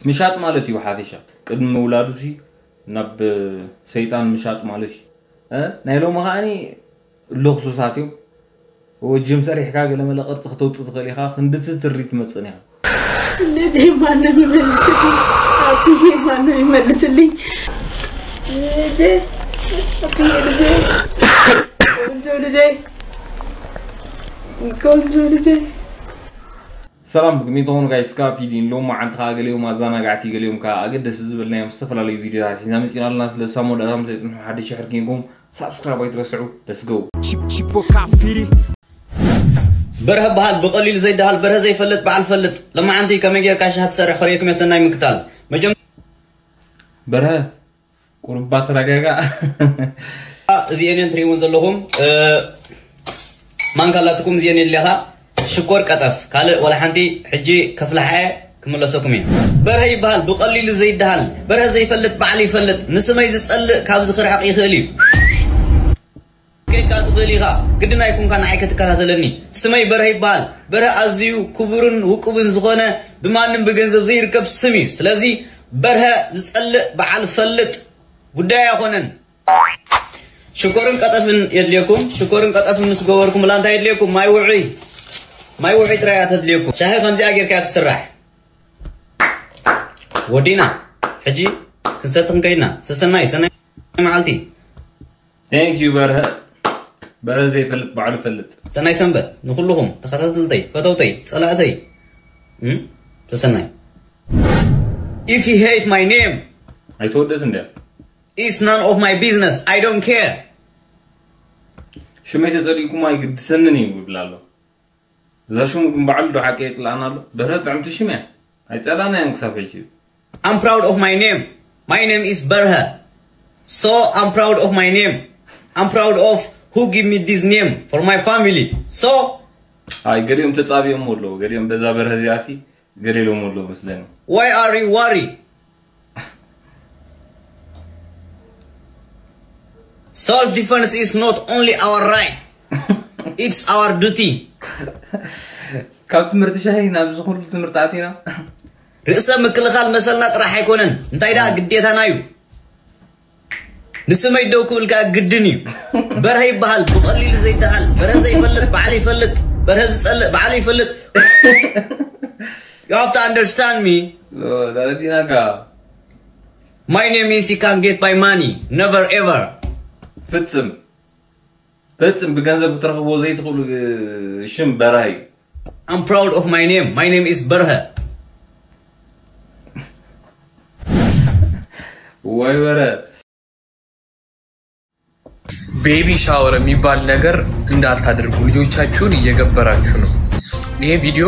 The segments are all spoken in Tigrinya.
ምሻጥ ማለት እዩ ሓፊሻ። ቅድሚ ምውላዱ ሲ ናብ ሰይጣን ምሻጥ ማለት እዩ። እ? ናይ ሎሚ ከዓኒ ልኽሱሳት እዮም። ወጅም ሰሪሕካ ገለ መለ ቅርፂ ክተውፅእ ትኽእል ኢኻ። ክንድቲ ትሪ ትመፅን ኢኻ። ልጄ ማነው የሚመልስልኝ? አብዬ ማነው የሚመልስልኝ? ልጄ አብዬ ልጄ ቆንጆ ልጄ ቆንጆ ልጄ ሰላም ብግሚ ተኾኑ ጋይስ፣ ስካ ፊዲን ሎም መዓልቲ ከዓ ገሊኦም ኣዘናጋዕቲ ገሊኦም ከዓ ኣገደሲ ዝብል ናይ ዝተፈላለዩ ቪዲዮታት ሒዝና መፂና ኣለና። ስለ ሳሞ ዳታም ዘይፅንሑ ሓድሽ ሕርኪንኩም ሳብስክራይብ ኣይትረስዑ። ደስገው Chip- Chipoca Firi. በርሀ በሃል ብቐሊሉ ዘይደሃል በርሀ ዘይፈልጥ በዓል ፈልጥ። ለማዓንቲ ከመይ ጌርካ ሻህ ትሰርሕ ከርእየኩም የሰናይ ምክታል መጀመ በርሀ ቁርባ ተረጋጋ። እዚኤን እየን ትርእይወን ዘለኹም እ፣ ማንካ ኣላትኩም እዚኤን የድልያኻ ሽኮር ቀጠፍ ካልእ ወላ ሓንቲ ሕጂ ከፍልሓ እየ ክምለሰኩም እየ። በርሀ ይበሃል ብቐሊሉ ዘይደሃል በርሀ ዘይፈልጥ በዓል ይፈልጥ ንስመይ ዝጸልእ ካብዚ ክርሕቕ ይኽእል እዩ። ከይድካ ትኽእል ኢኻ ግድን ኣይኮንካ ንዓይ ክትከታተለኒ። ስመይ በርሀ ይበሃል። በርሀ ኣዝዩ ክቡርን ውቁብን ዝኾነ ብማንም ብገንዘብ ዘይርከብ ስም እዩ። ስለዚ በርሀ ዝጸልእ በዓል ፈልጥ ጉዳይ ኣይኮነን። ሽኮርን ቀጠፍን የድልየኩም። ሽኮርን ቀጠፍን ምስ ገበርኩምላ እንታይ የድልየኩም? ማይ ውዑይ ማይ ውዑይ ጥራይ እያ ተድልየኩም። ሻሂ ከምዚኣ ጌርካ እያ ትስራሕ። ወዲና ሕጂ ክንሰቲ ክንከይድና ሰሰናይ ሰናይ መዓልቲ Thank you በርሀ። በርሀ ዘይፈልጥ ባዕሉ ፈልጥ። ሰናይ ሰንበት ንኩልኹም ተኸታተልተይ ፈተውተይ ጸላእተይ እም? ተሰናይ If you hate my name ኣይተወደት እንድያ። it's none of my business I don't care ሽመይ ተጸሊእኩም ኣይግድሰንን እዩ ይብል ኣሎ። እዛ ሽሙ ግን ባዕሉ ዶ ሓቂ የጽላእና ኣሎ። በርሀ ጥዕምቲ ሽም እያ። ኣይጸላእናያን ክሳብ ሕጂ። I'm proud of my name. My name is Berhe. So I'm proud of my name. I'm proud of who give me this name for my family. So ኣይ ገሊኦም ተጻቢኦም ኣለዉ። ገሊኦም በዛ በርሀ እዚኣ ሲ ገሊሎም ኣለዉ መስለኒ። Why are you worried? Self defense is not only our right, it's our duty. ካብ ትምህርቲ ሻሂ ናብዚ ኩሉ ትምህርቲ ኣቲና። ርእሰ ምክልኻል መሰልና ጥራሕ ኣይኮነን እንታይ ደኣ ግዴታና እዩ። ንስመይ ደው ክብል ከኣ ግድን እዩ። በርሀ ይበሃል ብቐሊሉ ዘይደሃል በርሀ ዘይፈልጥ በዓል ይፈልጥ በርሀ ዝጸልእ በዓል ይፈልጥ You have to understand me. ተረዲናካ። My name is you can't get by money. Never ever. ፍጽም ፍጽም ብገንዘብ ክትረኽብዎ ዘይትኽእሉ ሽም በርሀ እዩ። I'm proud of my name. My name is Berhe. ወይ በርሀ ቤቢ ሻወር የሚባል ነገር እንዳታደርጉ ልጆቻችሁን እየገበራችሁ ነው። ይሄ ቪዲዮ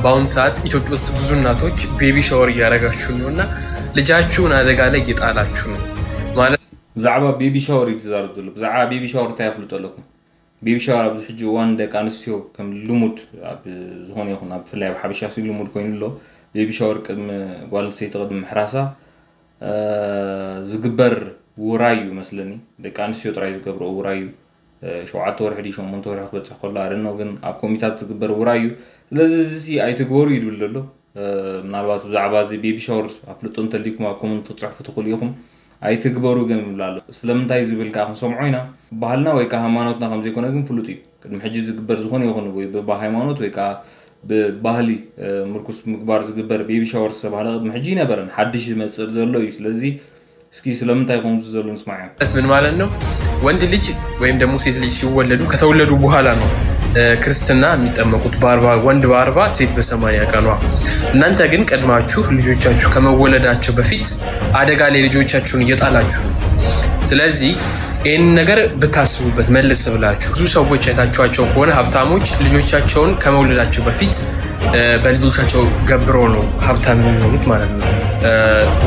በአሁን ሰዓት ኢትዮጵያ ውስጥ ብዙ እናቶች ቤቢ ሻወር እያደረጋችሁ ነው እና ልጃችሁን አደጋ ላይ እየጣላችሁ ነው ማለት ብዛዕባ ቤቢ ሻወር እዩ ትዛረብ ዘሎ። ብዛዕባ ቤቢ ሻወር እንታይ ኣፍልጦ ኣለኩም? ቤቢ ሻወር ኣብዚ ሕጂ እዋን ደቂ ኣንስትዮ ከም ልሙድ ኣብ ዝኾነ ይኹን ኣብ ብፍላይ ኣብ ሓበሻ ሲ ልሙድ ኮይኑ ኣሎ። ቤቢ ሻወር ቅድሚ ጓል ኣንስተይቲ ቅድሚ ምሕራሳ ዝግበር ውራይ እዩ መስለኒ። ደቂ ኣንስትዮ ጥራይ ዝገብርኦ ውራይ እዩ። ሸውዓተ ወርሒ ድዩ ሸሞንተ ወርሒ ክበፅሕ ከሎ ኣደኖ ግን ኣብ ኮሚታት ዝግበር ውራይ እዩ። ስለዚ እዚ ሲ ኣይትግበሩ እዩ ዝብል ዘሎ። ምናልባት ብዛዕባ እዚ ቤቢ ሻወር ኣፍልጦ እንተልይኩም ኣብ ኮመንት ክትፅሕፉ ትኽእሉ ኢኹም። ኣይትግበሩ ግን ይብል ኣሎ። ስለምንታይ ዝብል ከዓ ክንሰምዖ ኢና። ባህልና ወይ ከዓ ሃይማኖትና ከም ዘይኮነ ግን ፍሉጥ እዩ። ቅድሚ ሕጂ ዝግበር ዝኾነ ይኹን ወይ ብሃይማኖት ወይ ከዓ ብባህሊ ምርኩስ ምግባር ዝግበር ቤቢ ሻወር ዝተባህለ ቅድሚ ሕጂ ይነበረን ሓድሽ ዝመፅእ ዘሎ እዩ። ስለዚ እስኪ ስለምንታይ ከምዚ ዘሎ ንስማዕ። ምን ማለት ነው? ወንድ ልጅ ወይም ደግሞ ሴት ልጅ ሲወለዱ ከተወለዱ በኋላ ነው ክርስትና የሚጠመቁት በአርባ ወንድ በአርባ ሴት በሰማንያ ቀኗ። እናንተ ግን ቀድማችሁ ልጆቻችሁ ከመወለዳቸው በፊት አደጋ ላይ ልጆቻችሁን እየጣላችሁ ነው። ስለዚህ ይህን ነገር ብታስቡበት መልስ ብላችሁ ብዙ ሰዎች አይታችኋቸው ከሆነ ሀብታሞች ልጆቻቸውን ከመውለዳቸው በፊት በልጆቻቸው ገብረው ነው ሀብታም የሚሆኑት ማለት ነው።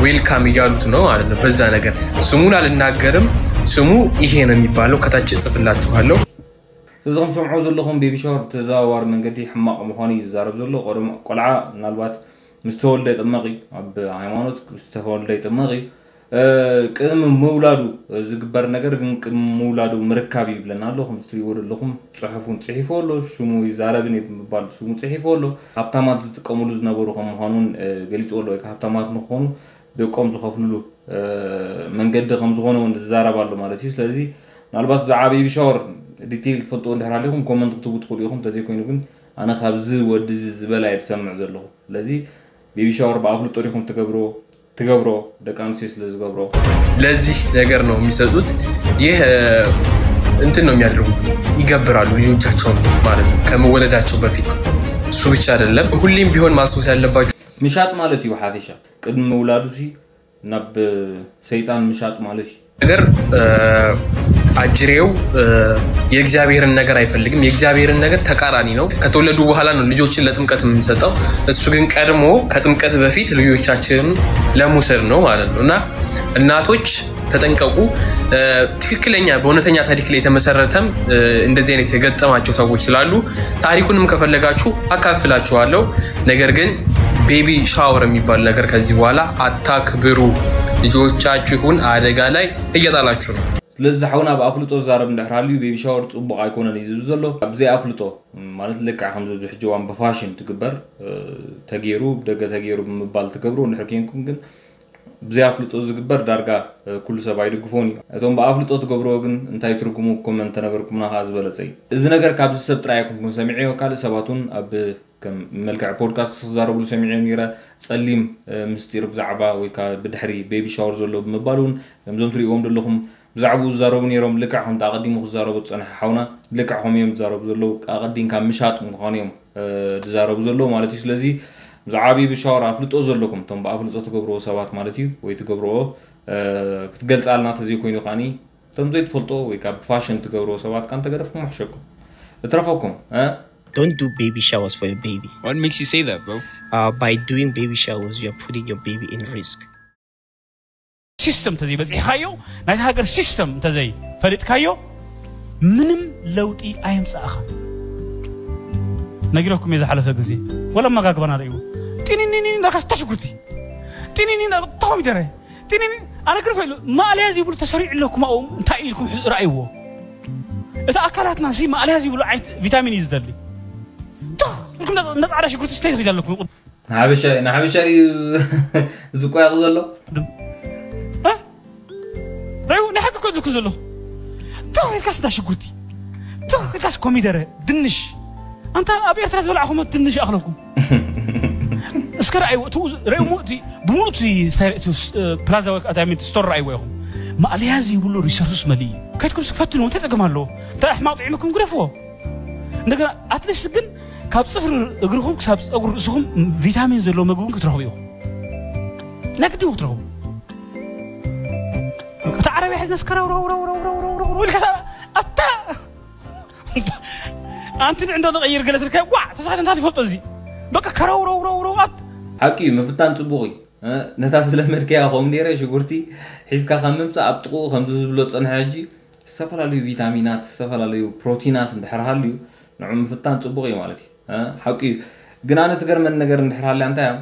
ዌልካም እያሉት ነው ማለት ነው። በዛ ነገር ስሙን አልናገርም። ስሙ ይሄ ነው የሚባለው። ከታች እጽፍላችኋለሁ። እዚ ከም ሰምዖ ዘለኹም ቤቢ ሻወር ብተዘዋዋሪ መንገዲ ሕማቕ ምዃኑ እዩ ዝዛረብ ዘሎ። ቆልዓ ምናልባት ምስ ተወልደ ይጥመቕ እዩ። ኣብ ሃይማኖት ምስ ተወልደ ይጥመቕ እዩ። ቅድሚ ምውላዱ ዝግበር ነገር ግን ቅድሚ ምውላዱ ምርካብ ይብለና ኣሎ። ከም ትሪእዎ ዘለኹም ጽሑፍ እውን ጽሒፎ ኣሎ። ሽሙ ይዛረብን እዩ ብምባል ሽሙ ጽሒፎ ኣሎ። ሃብታማት ዝጥቀምሉ ዝነበሩ ከም ምዃኑ እውን ገሊጽዎ ኣሎ። ወይ ከዓ ሃብታማት ንክኾኑ ደቆም ዝኸፍልሉ መንገዲ ከም ዝኾነ እውን ዝዛረብ ኣሎ ማለት እዩ። ስለዚ ምናልባት ብዛዕባ ቤቢ ሻወር ዲቴይል ትፈልጥዎ እንድሕር ሃሊኹም ኮመንት ክትቡ ትኽእሉ ኢኹም። እንተዘይኮይኑ ግን ኣነ ካብዚ ወዲ እዚ ዝበላ እየ ዝሰምዕ ዘለኹ። ስለዚ ቤቢ ሻወር ብኣፍልጦ ዲኹም ትገብርዎ? ትገብሮ ደቂ ኣንስትዮ ስለ ዝገብሮ። ለዚህ ነገር ነው የሚሰጡት። ይህ እንትን ነው የሚያደርጉት፣ ይገብራሉ ልጆቻቸውን ማለት ነው ከመወለዳቸው በፊት። እሱ ብቻ አይደለም፣ ሁሌም ቢሆን ማስታወስ ያለባችሁ ምሻጥ ማለት እዩ ሓፈሻ ቅድሚ ምውላዱ ሲ ናብ ሰይጣን ምሻጥ ማለት እዩ። ነገር አጅሬው የእግዚአብሔርን ነገር አይፈልግም። የእግዚአብሔርን ነገር ተቃራኒ ነው። ከተወለዱ በኋላ ነው ልጆችን ለጥምቀት የምንሰጠው። እሱ ግን ቀድሞ ከጥምቀት በፊት ልጆቻችንን ለመውሰድ ነው ማለት ነው። እና እናቶች ተጠንቀቁ። ትክክለኛ በእውነተኛ ታሪክ ላይ የተመሰረተም እንደዚህ አይነት የገጠማቸው ሰዎች ስላሉ ታሪኩንም ከፈለጋችሁ አካፍላችኋለሁ። ነገር ግን ቤቢ ሻወር የሚባል ነገር ከዚህ በኋላ አታክብሩ። ልጆቻችሁን አደጋ ላይ እየጣላችሁ ነው። ስለዚ ሓውና ብኣፍልጦ ዝዛረብ እንድሕር ሃልዩ ቤቢ ሻወር ፅቡቕ ኣይኮነን እዩ ዝብል ዘሎ። ኣብዘይ ኣፍልጦ ማለት ልክዕ ከምዚ ኣብዚ ሕጂ እዋን ብፋሽን ትግበር ተገይሩ ብደገ ተገይሩ ብምባል ትገብሩ እንድሕር ኮንኩም ግን ብዘይ ኣፍልጦ ዝግበር ዳርጋ ኩሉ ሰብ ኣይድግፎን እዩ። እቶም ብኣፍልጦ ትገብርዎ ግን እንታይ ትርጉሙ ኮመንት ተነበርኩምና ከዓ ዝበለፀ እዩ። እዚ ነገር ካብዚ ሰብ ጥራይ ኣይኮንኩን ሰሚዐዮ ካልእ ሰባት እውን ኣብ ከም መልክዕ ፖድካስት ክዛረብሉ ሰሚዐ ነይረ። ጸሊም ምስጢር ብዛዕባ ወይ ከዓ ብድሕሪ ቤቢ ሻወር ዘሎ ብምባል እውን ከምዞም ትሪእዎም ዘለኹም ብዛዕባኡ ዝዛረቡ ነይሮም። ልክዕ ከምቲ ኣቐዲሙ ክዛረቦ ዝጸንሐ ሓውና ልክዕ ከምኡ እዮም ዝዛረቡ ዘለዉ። ኣቐዲምካ ምሻጥ ምዃኑ እዮም ዝዛረቡ ዘለዉ ማለት እዩ። ስለዚ ብዛዕባ ቤቢ ሻወር ኣፍልጦ ዘለኩም እቶም ብኣፍልጦ ትገብርዎ ሰባት ማለት እዩ ወይ ትገብርዎ ክትገልጻልና ተዘይኮይኑ ከዓኒ እቶም ዘይትፈልጦ ወይ ከዓ ብፋሽን ትገብርዎ ሰባት ከዓ እንተገደፍኩም ምሕሸኩም እትረፈኩም። Don't do baby showers for your baby. What makes you say that, bro? Uh, by doing baby showers, you're putting your baby in risk. ሲስተም እንተዘይ በፂሕካዮ ናይቲ ሃገር ሲስተም እንተዘይ ፈሊጥካዮ ምንም ለውጢ ኣየምፃእኻ። ነጊረኩም እየ ዝሓለፈ ግዜ ወላ መጋግባና ርእይዎ ጢኒኒኒ እንዳካ ተሽጉርቲ ጢኒኒ ተኾሚደረ ጢኒኒ ኣነ ግርፍ ኢሉ ማእለያ ዘይብሉ ተሰሪዑ ኣለኩም ኣብኡ እንታይ ኢልኩም ሕዚ ርኣይዎ። እቲ ኣካላትና ሲ ማእለያ ዘይብሉ ዓይነት ቪታሚን እዩ ዝደሊ። ትኽ ኢልኩም ነፃ ፃዕዳ ሽጉርቲ ስተይ ትኽእል ኣለኩም። ንሓበሻ እዩ ንሓበሻ እዩ ዝቋየቕ ዘሎ። እ? ራይዎ ናይ ሓቂ እኮ ዝልኩ ዘለኹ። ትኽ ኢልካስ እንዳ ሽጉርቲ ትኽ ኢልካስ ኮሚደረ ድንሽ ኣንታ ኣብ ኤርትራ ዝበላዕኹሞ ድንሽ ይኣኽለኩም። እስከ ረኣይዎ እቲ ረእሞ እቲ ብሙሉእ እቲ ስታይ- እቲ ስ- ፕላዛ ወይ ከዓ ሚንት ስቶር ረኣይዎ ኢኹም። ማእለያ ዘይብሉ ሪሶርስስ መሊእ እዩ። ከድኩም ስክፈትንዎ እንታይ ጸገም ኣለዎ? እንታይ ሕማቕ ጥዒምኩም ግደፍዎ። እንደገና ኣትሊስት ግን ካብ ፅፍሪ እግርኹም ክሳብ ፀጉሪ ርእስኹም ቪታሚን ዘለዎ መግቢ እውን ክትረኽቡ ኢኹም። ናይ ግዲ እውን ክትረኽቡ። እታ ዓረብያ ሒዝና ስከረውረውረውረውረውረውረው ኢልካ ኣታ ኣንቲ ንዕንዶ ንቐይር ገለ ትርከብ ዋ ተሳተ እንታይ ትፈልጦ እዚ በቃ ከረውረውረውረው ኣት ሓቂ እዩ ምፍታን ፅቡቕ እዩ። ነታ ስለመድከያ ከምኡ ገይረ ሽጉርቲ ሒዝካ ካብ ምምፃእ ኣብ ጥቕኡ ከምዚ ዝብሎ ዝፀንሐ ሕጂ ዝተፈላለዩ ቪታሚናት ዝተፈላለዩ ፕሮቲናት እንድሕር ሃልዩ ንዑ ምፍታን ፅቡቕ እዩ ማለት እዩ። ሓቂ እዩ። ግን ኣነ ትገርመኒ ነገር እንድሕር ሃልያ እንታይ እያ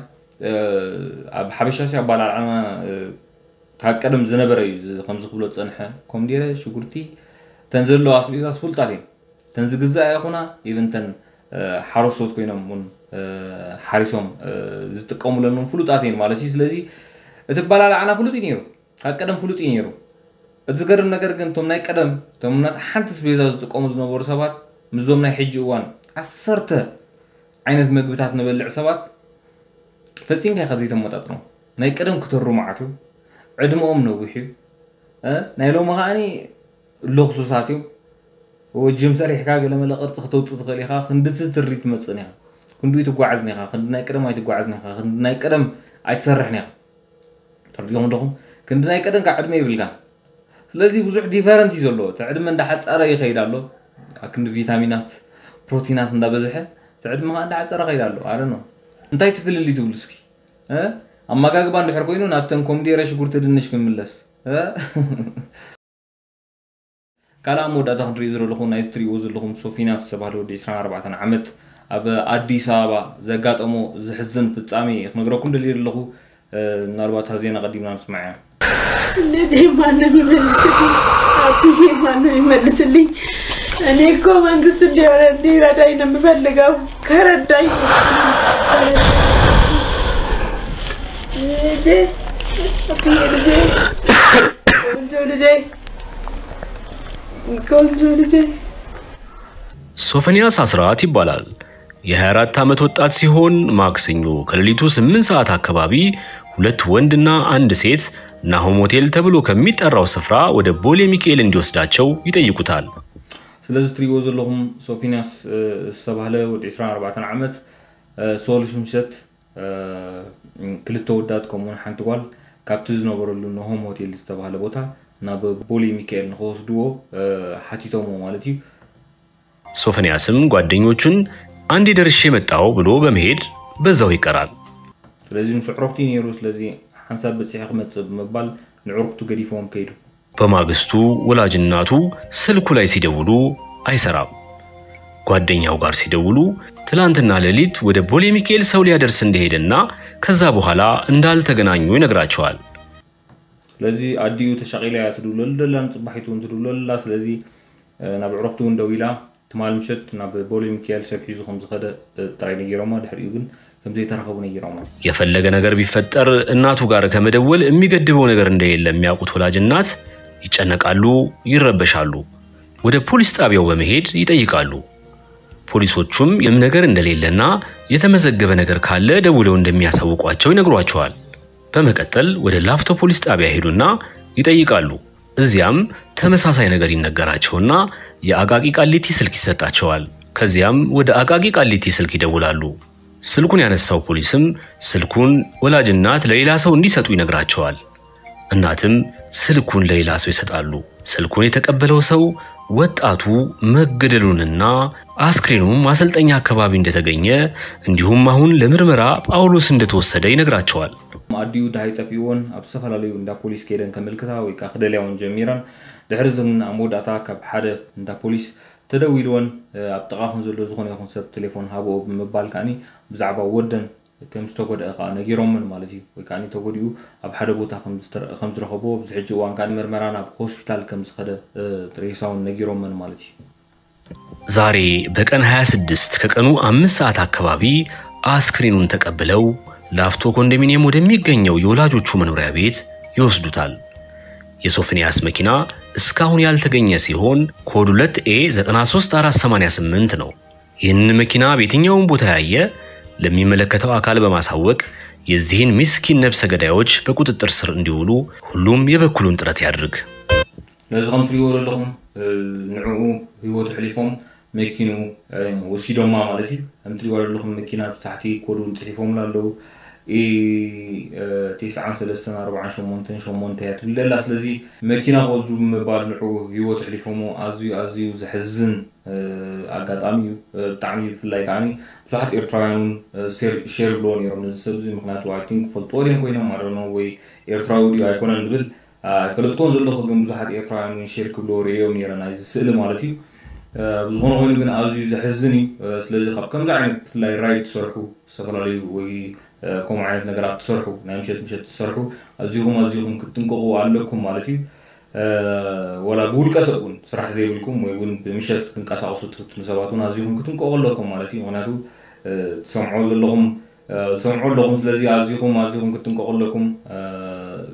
ኣብ ሓበሻ ሲ ኣባላልዓና ካብ ቀደም ዝነበረ እዩ እዚ ከምዚ ክብሎ ዝፀንሐ ኮምዲረ ሽጉርቲ እተን ዘለዎ ኣስቤዛስ ፍሉጣት እየን እተን ዝግዛእ ይኹና ኢቭን እተን ሓረስቶት ኮይኖም እውን ሓሪሶም ዝጥቀሙለን እውን ፍሉጣት እየን ማለት እዩ ስለዚ እቲ ኣባላልዓና ፍሉጥ እዩ ነይሩ ካብ ቀደም ፍሉጥ እዩ ነይሩ እቲ ዝገርም ነገር ግን እቶም ናይ ቀደም እቶም ነታ ሓንቲ ኣስቤዛ ዝጥቀሙ ዝነበሩ ሰባት ምስዞም ናይ ሕጂ እዋን ዓሰርተ ዓይነት መግብታት ንበልዕ ሰባት ፈጺምካ ኢኻ ዘይተመጣጥኖም። ናይ ቀደም ክተሩ መዓት እዩ። ዕድመኦም ነዊሕ እዩ። እ? ናይ ሎሚ ከዓኒ ሎክሱሳት እዮም። ጅም ሰሪሕካ ገለመለ ቅርፂ ክተውፅእ ትኽእል ኢኻ። ክንዲ ትትሪ ትመፅእን ኢኻ። ክንዲ ትጓዓዝን ኢኻ። ክንዲ ናይ ቀደም ኣይትጓዓዝን ኢኻ። ክንዲ ናይ ቀደም ኣይትሰርሕን ኢኻ። ተረዲኹም ኣለኹም? ክንዲ ናይ ቀደም ካብ ዕድመ ይብልካ። ስለዚ ብዙሕ ዲፈረንት እዩ ዘለዎ። እቲ ዕድመ እንዳሓፀረ ይኸይድ ኣሎ። ኣብ ክንዲ ቪታሚናት፣ ፕሮቲናት እንዳበዝሐ እቲ ዕድመ ከዓ እንዳሓፀረ ይኸይድ ኣሎ። ኣረ ነው እንታይ ትፍልሊ ትብሉ እስኪ? እ? ኣመጋግባ እንድሕር ኮይኑ ናብተን ኮምዲረ ሽጉርቲ ድንሽ ክንምለስ። እ? ካልእ ኣብ መወዳእታ ክንሪኦ ዝደለኹ ናይ ትሪእዎ ዘለኹም ሶፊናስ ዝተባህለ ወዲ ዕስራን ኣርባዕተን ዓመት ኣብ ኣዲስ ኣበባ ዘጋጠሞ ዘሕዝን ፍጻሜ ክነግረኩም ደልየ ዘለኹ። ምናልባት እታ ዜና ቀዲምና ንስማዕ እያ። ልጄ ማነው የሚመልስልኝ? አብዬ ማነው የሚመልስልኝ? እኔ እኮ መንግስት እንዲሆነ እንዲረዳኝ ነው የምፈልገው። ከረዳኝ ልጄ፣ አብዬ ልጄ፣ ቆንጆ ልጄ፣ ቆንጆ ልጄ። ሶፈንያስ አስራት ይባላል። የ24 ዓመት ወጣት ሲሆን ማክሰኞ ከሌሊቱ 8 ሰዓት አካባቢ ሁለት ወንድና አንድ ሴት ናሆም ሆቴል ተብሎ ከሚጠራው ስፍራ ወደ ቦሌ ሚካኤል እንዲወስዳቸው ይጠይቁታል። ስለዚ እትሪእዎ ዘለኹም ሶፊንያስ ዝተባህለ ወዲ 24 ዓመት ሰሉስ ምሸት ክልተ ወዳት ከምኡውን ሓንቲ ጓል ካብቲ ዝነበረሉ ናሆም ሆቴል ዝተባህለ ቦታ ናብ ቦሌ ሚካኤል ንኸወስድዎ ሓቲቶሞ ማለት እዩ። ሶፈንያስም ጓደኞቹን አንዴ ደርሼ መጣው ብሎ በመሄድ በዛው ይቀራል። ስለዚ ምስ ኣዕሩኽቲ ነይሩ፣ ስለዚ ሓንሳብ በጺሐ ክመጽእ ብምባል ንዕሩኽቱ ገዲፎም ከይዱ። በማግስቱ ወላጅ እናቱ ስልኩ ላይ ሲደውሉ አይሰራም። ጓደኛው ጋር ሲደውሉ ትላንትና ሌሊት ወደ ቦሌ ሚካኤል ሰው ሊያደርስ እንደሄደና ከዛ በኋላ እንዳልተገናኙ ይነግራቸዋል። ስለዚ ኣዲኡ ተሻቒላ እያ ትድውለሉ ደላ፣ ንጽባሒቱ እውን ትድውለሉ ደላ። ስለዚ ናብ ዕሩኽቱ እውን ደዊላ ትማል ምሸት ናብ ቦሌ ሚካኤል ሰብ ሒዙ ከም ዝኸደ ጥራይ ነጊሮማ፣ ድሕሪኡ ግን ከም ዘይተረኸቡ ነጊሮማ። የፈለገ ነገር ቢፈጠር እናቱ ጋር ከመደወል የሚገድበው ነገር እንደሌለ የሚያውቁት ወላጅ እናት ይጨነቃሉ፣ ይረበሻሉ። ወደ ፖሊስ ጣቢያው በመሄድ ይጠይቃሉ። ፖሊሶቹም የም ነገር እንደሌለና የተመዘገበ ነገር ካለ ደውለው እንደሚያሳውቋቸው ይነግሯቸዋል። በመቀጠል ወደ ላፍቶ ፖሊስ ጣቢያ ሄዱና ይጠይቃሉ። እዚያም ተመሳሳይ ነገር ይነገራቸውና የአቃቂ ቃሊቲ ስልክ ይሰጣቸዋል። ከዚያም ወደ አቃቂ ቃሊቲ ስልክ ይደውላሉ። ስልኩን ያነሳው ፖሊስም ስልኩን ወላጅ እናት ለሌላ ሰው እንዲሰጡ ይነግራቸዋል። እናትም ስልኩን ለሌላ ሰው ይሰጣሉ። ስልኩን የተቀበለው ሰው ወጣቱ መገደሉንና አስክሬኑም ማሰልጠኛ አካባቢ እንደተገኘ እንዲሁም አሁን ለምርመራ ጳውሎስ እንደተወሰደ ይነግራቸዋል። ኣዲኡ ድሃይ ጠፊእዎን ኣብ ዝተፈላለዩ እንዳ ፖሊስ ከይደን ከመልክታ ወይ ከዓ ክደልያውን ጀሚረን። ድሕሪ ዝን ኣብ መወዳእታ ካብ ሓደ እንዳ ፖሊስ ተደዊልወን ኣብ ጥቓኹን ዘሎ ዝኾነ ይኹን ሰብ ቴሌፎን ሃብኦ ብምባል ከዓኒ ብዛዕባ ወደን ከም ዝተጎድአ ከዓ ነጊሮምን ማለት እዩ። ወይ ከዓ ተጎዲኡ ኣብ ሓደ ቦታ ከም ዝተረ- ከም ዝረኸብዎ ኣብዚ ሕጂ እዋን ከዓ ምርመራ ናብ ሆስፒታል ከም ዝኸደ ሬሳውን ነጊሮምን ማለት እዩ። ዛሬ በቀን 26 ከቀኑ አምስት ሰዓት አካባቢ አስክሬኑን ተቀብለው ላፍቶ ኮንዶሚኒየም ወደሚገኘው የወላጆቹ መኖሪያ ቤት ይወስዱታል። የሶፍንያስ መኪና እስካሁን ያልተገኘ ሲሆን ኮድ 2 A 93488 ነው። ይህንን መኪና በየትኛውም ቦታ ያየ ለሚመለከተው አካል በማሳወቅ የዚህን ምስኪን ነብሰ ገዳዮች በቁጥጥር ስር እንዲውሉ ሁሉም የበኩሉን ጥረት ያድርግ። ነዚ ከም ትሪእዎ ዘለኹም ንዕኡ ህይወቱ ሕሊፎም መኪኑ ወሲዶማ ማለት እዩ። ከም ትሪእዎ ዘለኹም መኪና ብታሕቲ ኮዱን ፅሒፎምላ ኣለዉ። ኢ ተስዓን ሰለስተን ኣርባዓን ሸሞንተን ሸሞንተ እያ ትብል ዘላ። ስለዚ መኪና ክወስዱ ብምባል ንዕኡ ህይወቱ ሕሊፎሞ ኣዝዩ ኣዝዩ ዘሕዝን ኣጋጣሚ እዩ። ብጣዕሚ ብፍላይ ከዓኒ ብዙሓት ኤርትራውያን እውን ሼር ብለዎ ነይሮም ነዚ ሰብ እዚ። ምክንያቱ ኣይ ቲንክ ክፈልጥዎ ድዮም ኮይኖም ኣደኖ ወይ ኤርትራዊ ድዩ ኣይኮነን ዝብል ኣይፈለጥኮን ዘለኹ፣ ግን ብዙሓት ኤርትራውያን እውን ሼር ክብልዎ ርእዮም ነይረ ናይዚ ስእሊ ማለት እዩ። ብዝኾነ ኮይኑ ግን ኣዝዩ ዘሕዝን እዩ። ስለዚ ካብ ከምዚ ዓይነት ብፍላይ ራይድ ትሰርሑ ዝተፈላለዩ ወይ ከምኡ ዓይነት ነገራት ትሰርሑ ናይ ምሸት ምሸት ትሰርሑ ኣዚኹም ኣዚኹም ክትጥንቀቑ ኣለኩም ማለት እዩ። ወላ ብውልቀ ሰብ እውን ስራሕ ዘይብልኩም ወይ እውን ብምሸት ክትንቀሳቀሱ ትፍትኑ ሰባት እውን ኣዚኹም ክትንቀቑ ኣለኩም ማለት እዩ። ምክንያቱ ትሰምዖ ዘለኹም ትሰምዑ ኣለኹም። ስለዚ ኣዚኹም ኣዚኹም ክትጥንቀቑ ኣለኩም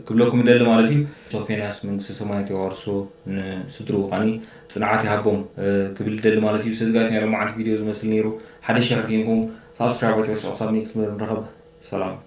ክብለኩም ይደሊ ማለት እዩ። ሶፌንያስ መንግስተ ሰማያት የዋርሶ ንስድርኡ ካኒ ፅንዓት ይሃቦም ክብል ይደሊ ማለት እዩ። ስለዚ ጋይስ ናይ ሎማዓንቲ ቪድዮ ዝመስል ነይሩ። ሓደ ሸር ኪንኩም ሳብስክራይብ ኣይትረስዑ። ክሳብ ኔክስት መደብ ንረኸብ። ሰላም።